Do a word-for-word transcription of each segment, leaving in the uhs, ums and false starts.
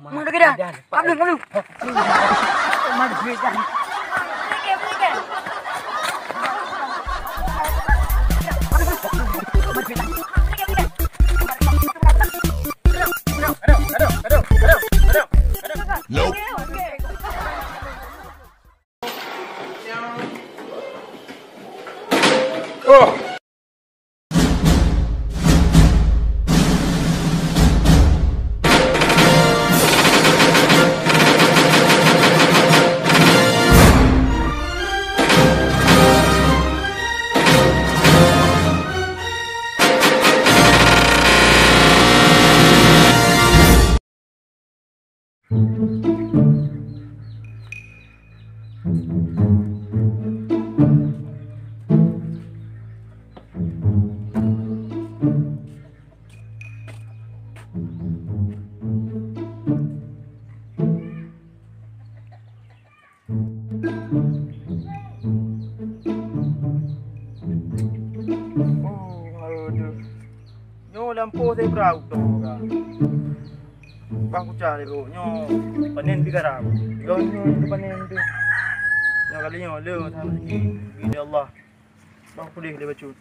Mana kita? Kamu, kamu. Mana kita? Oh, aduh. Nyoe lampôh zebra utoe ka. Bah kucah lé rot nyoe panen pi garam. Lôn nyoe panen tu. Nyoe kali nyoe le sama sikit. Bi Allah. Bah pulih lé bacut.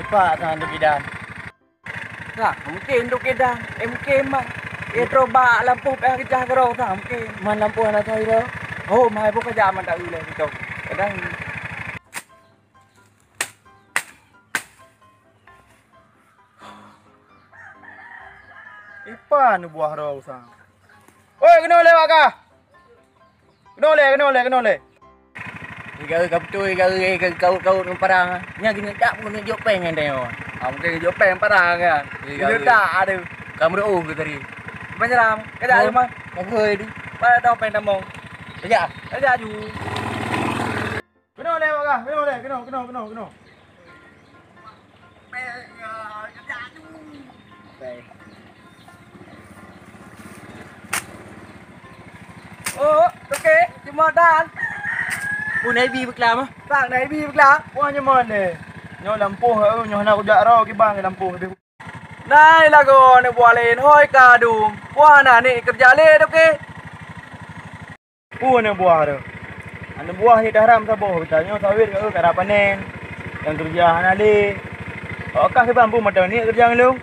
Lepak sang tu bidan. Nah, mungkin tu kidah, eh, mungkin mah. Eh, terus bak lampôh payah keucah keudroe, nah, mungkin. Man lampôh hana soe ira. Oh, mah ibu kajak man tak uleh gitu. Kadang ipan buah roh usang. Oi, keunoe lewat kah? Keunoe lé, keunoe lé, keunoe lé. Iga ka beutôi, iga ka kaut-kaut ngon parang. Nyan keuneuk dak pun neuk jok péng nyan tanyoe. Ah, mungkin jok péng parang kan. Iga keuneuk dak ada. Ka meureu'oh keu tadi. Panjaram, ka dak mah. Ka geuh di. Pada tahu péng tamong. Kejak. Kejak ju. Keunoe lé, Wak Gah. Keunoe lé, keunoe, keunoe, keunoe, keunoe. Oh, toke, cuma dan. Pun Navy beuklam ah. Tak Navy beuklam. Wah, nyoman deh. Nyoe lampôh, eh, nyoe hana kujak rau kiban lampôh deh. Nai lagoe neubuah lén hôi kadum. Wah, na ni keureuja lé toke. Peue aneuk buah tu? Aneuk buah nyoe dah haram saboh, geutanyoe sawét ka, ka rab panen. Nyang keureuja hana lé. Awak kah kiban peue mantong niet keureuja ngon lôn?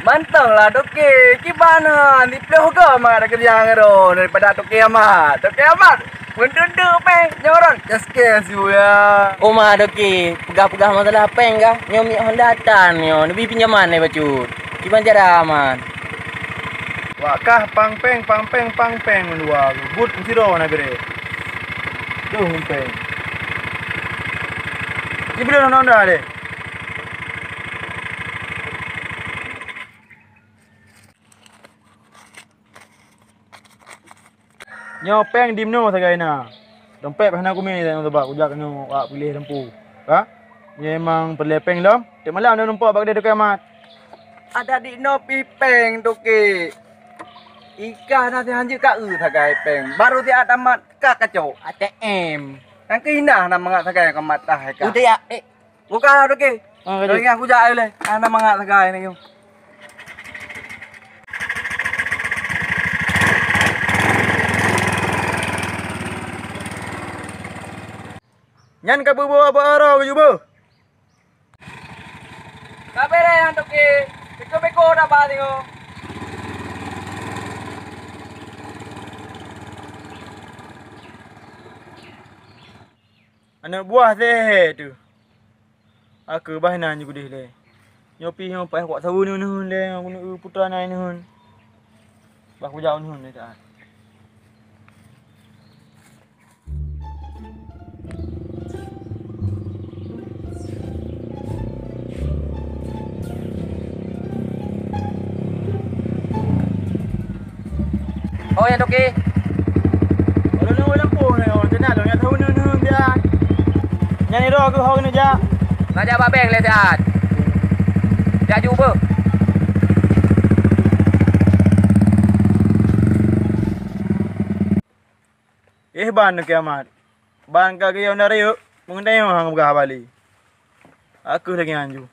Mantong lah toke, kiban han, siplôh goe mat keureuja ngon droe daripada toke Amat. Toke Amat, meunteuk-teuk péng, nyoe rot, jas-, kes, ya. Oma toke, peugah-peugah masalah péng kah? Nyoe miet Honda tan nyoe, neubi pinjaman lé bacut. Kiban cara, Man? Wak kah pang péng, pang péng, pang péng mandua, buet sidroe na bire. Tuh péng. Jibeuleuen Honda deh. Nyoe péng dimnoe sagai na. Dompet hana kumé sabab kujak nyoe wak piléh lampu. Ha? Nyoe memang peureulée péng lom. Tiep malam lôn lumpok bak keudè toke Amat. Adak di noe pih péng toke. Ika na sihanjeuet ka eu sagai péng. Baru siat Amat ka kacok A T M. Nang keuinah na mangat sagai ka mat tah ka. Udah ya, eh. Buka lah toke. Ah, kacok. Ringan kujak ayo leh. Hana mangat sagai ni. Nyan ka beubawa bak aro keu jubeuh. Ka bèrèh nyan toke, biko-biko daba singoh. Aneuk buah seuhé tu. Akeue bah na nyoe keudeh lé. Nyoe pih nyoe paih kuat saweue neuheun lé, ngon keuneuk putra nai neuheun. Bah kujak neuheun lé taat. Oh, ya, toke. Lampu nyoe, teunak lôn nyang tahu neu-neu biar. Nyan nyoe keuh ho keuneuk jak. Nak jak bak bank lé siat. Jak ju beuh. Eh, ban kiamat. Ban ka geuyue na riyeuk, meunteuk hang peugah bali. Aku lagi nganju.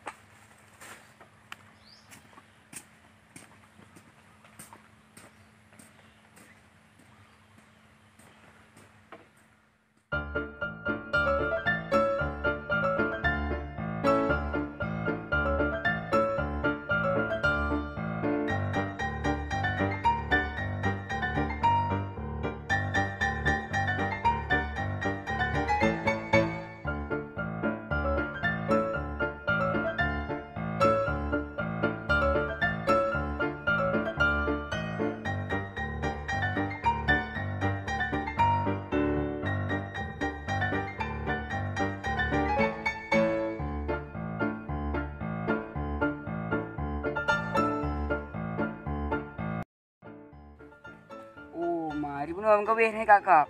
Oh, ma, di bunoe meukawen hai kap-kap.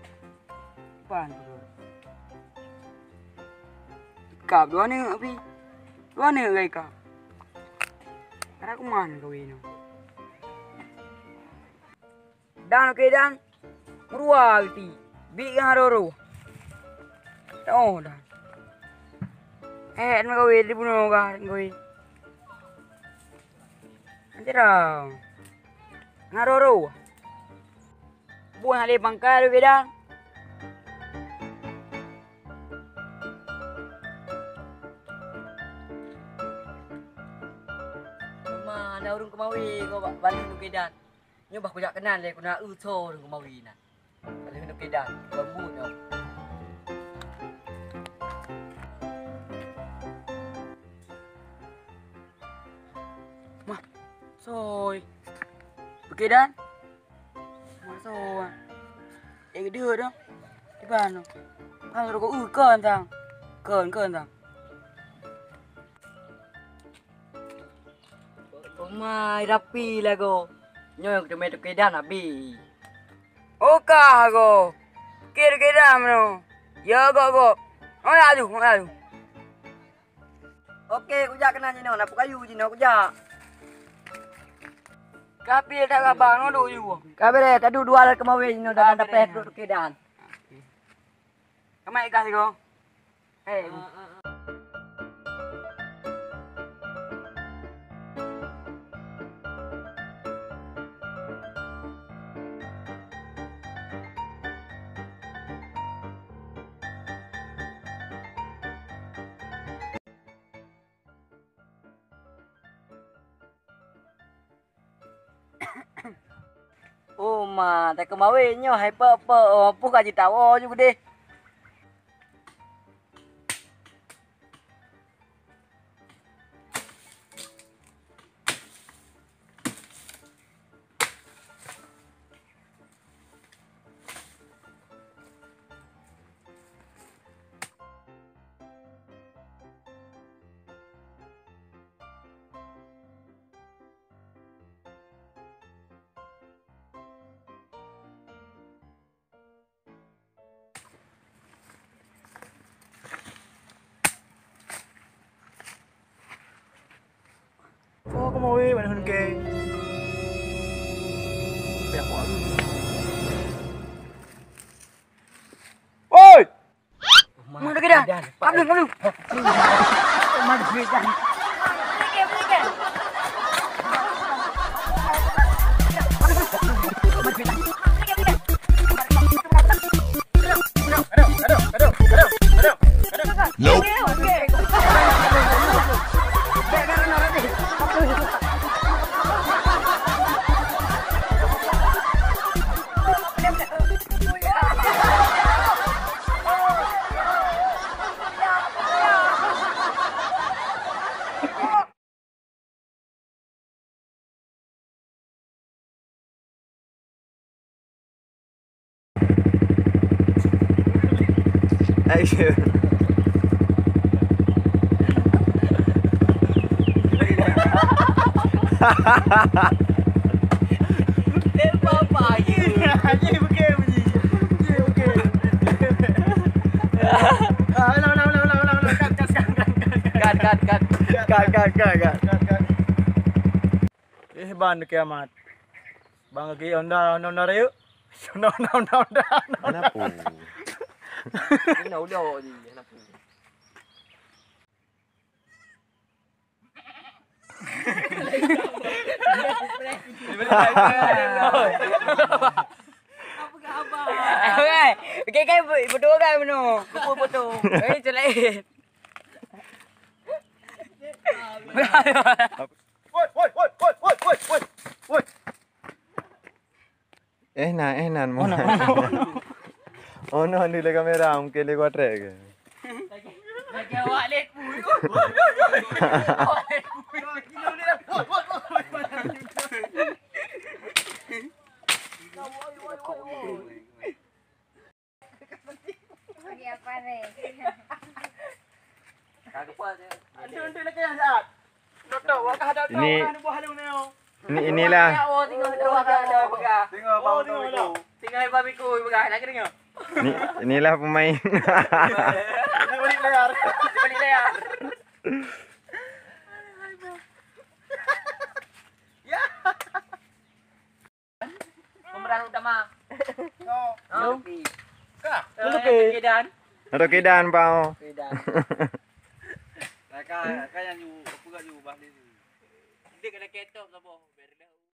Pan tu. Kap dua aneuk pi. Dua aneuk gai kap. Ada kuman kawen nyoe. Dan oke dan. Meurua biti. Bit ngon roro. Oh dan. Eh, meukawen di bunoe ka meukawen. Anjirau. Ngon roro. Buet hana lé pangkai lagèe dah. Teuma na ureueng keumawe gob bak baleng lagèe dah. Nyoe bah kujak keunan lé, keunan eu soe ureueng keumawe nyan. Bak lagèe lagèe dah, bambu nyoe. Mah, soe. Lagèe dah. Masa, eh, gede dah. Di mana? Kan rokok, uh, kon tang. Kon, kon tang. Omai, rapi lah go. Nyoe teumé lagèe dah nabi. Oka go. Kira-kira mano. Ya, go, go. Oh, lalu, oh, lalu. Oke, kujak keunan jinoe, na peukayu jinoe kujak. Ka pih that gabang nyoe duek ju. Ka beureh, taduek dua lat keumawe jinoe dan dapéh trok lagèe dah. Ka meu'ah sigoe. Hei. Oh ma, takeumawe nyoe hai peuet-peuet, oh, peue ka jitawoe ju keudeh. Oh, keumawe ban hon kèe. Oi! Mana kita? Kabel, kabel. Mana kita? Nope. Action. Eh, bapak. Ini bukan bunyi. Ini bukan. Kat, kat, kat, kat, kat. Eh, ban kiamat. Bang lagi onda, onda, onda rayeuk. Onda, onda, onda, onda. Kenapa? Ini udah ni, kenapa? Apa khabar? Eh, okey, okey, betul kan menu? Betul, betul. Eh, cek lain. Woi, woi, woi, woi, woi, woi, woi. Woi. Eh, na, eh, nan, oh, na. Oh, no, ni le kamera, mungkin le kuatrek ke? Lagi awak le. Lagi apa ni? Ini, ini, inilah. Ini, inilah pemain. Pemeran utama. Yo. Oke. Kah? Oke. Kidan. Atau kidan, pau. Kidan. Kakak, kakak yang ju, apa kat ju, bah ni. Dia kena ketop saboh.